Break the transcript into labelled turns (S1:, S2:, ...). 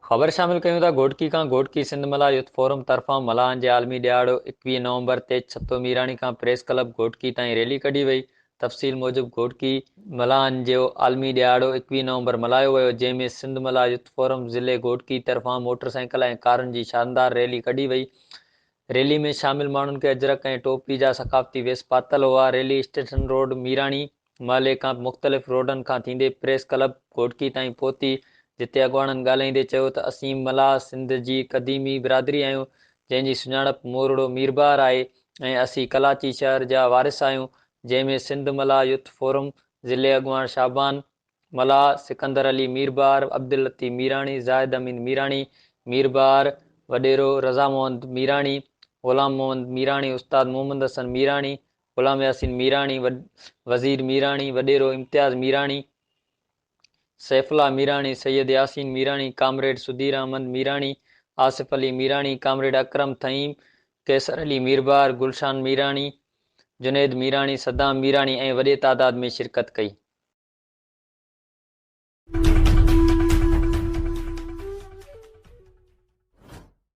S1: خبر شامل ڪيون ٿا گهوٽڪي کان گهوٽڪي سنڌ ملاح يوٿ فورم طرفان ملاحن جي عالمي ڏهاڙو 21 نومبر تي ڇتو ميراڻي کان پريس ڪلب گهوٽڪي تائين ريلي ڪڍي وئي تفصيل موجب گهوٽڪي ملاحن جو عالمي ڏهاڙو 21 نومبر ملهايو ويو جنهن ۾ سنڌ ملاح يوٿ فورم ضلعي گهوٽڪي طرفان موٽر سائيڪل ۽ ڪارن جي شاندار ريلي ڪڍي وئي ريلي ۾ شامل ماڻهن کي اجرڪ ۽ ٽوپي جا ثقافتي ويس پاتل هئا ريلي اسٽيشن روڊ ميراڻي محلي کان مختلف روڊن کان ٿيندي پريس ڪلب گهوٽڪي تائين پهتي، جتي اڳواڻن ڳالهائيندي چيو ته اسين ملاح سنڌ جي قديمي برادري آهيون، جنهن جي سڃاڻپ مورڙو ميربحر آهي ۽ اسين ڪلاچي شهر جا وارث آهيون، جنهن ۾ سنڌ ملاح يوٿ فورم ضلعي اڳواڻ شعبان ملاح، سڪندر علي ميربحر، عبداللطيف ميراڻي، زاهد امين ميراڻي، ميربحر، وڏيرو رضا محمد ميراڻي، غلام محمد ميراڻي، استاد محمد حسن ميراڻي، غلام ياسين ميراڻي، وزير ميراڻي، وڏيرو امتياز ميراڻي، سيف الله ميراڻي، سيد ياسين ميراڻي، ڪامريڊ سڌير احمد ميراڻي، آصف علي ميراڻي، ڪامريڊ اڪرم ٿهيم، قيصر علي ميربحر، گلشان ميراڻي، جنيد ميراڻي، صدام ميراڻي ۽ وڏي تعداد ۾ شرڪت ڪئي.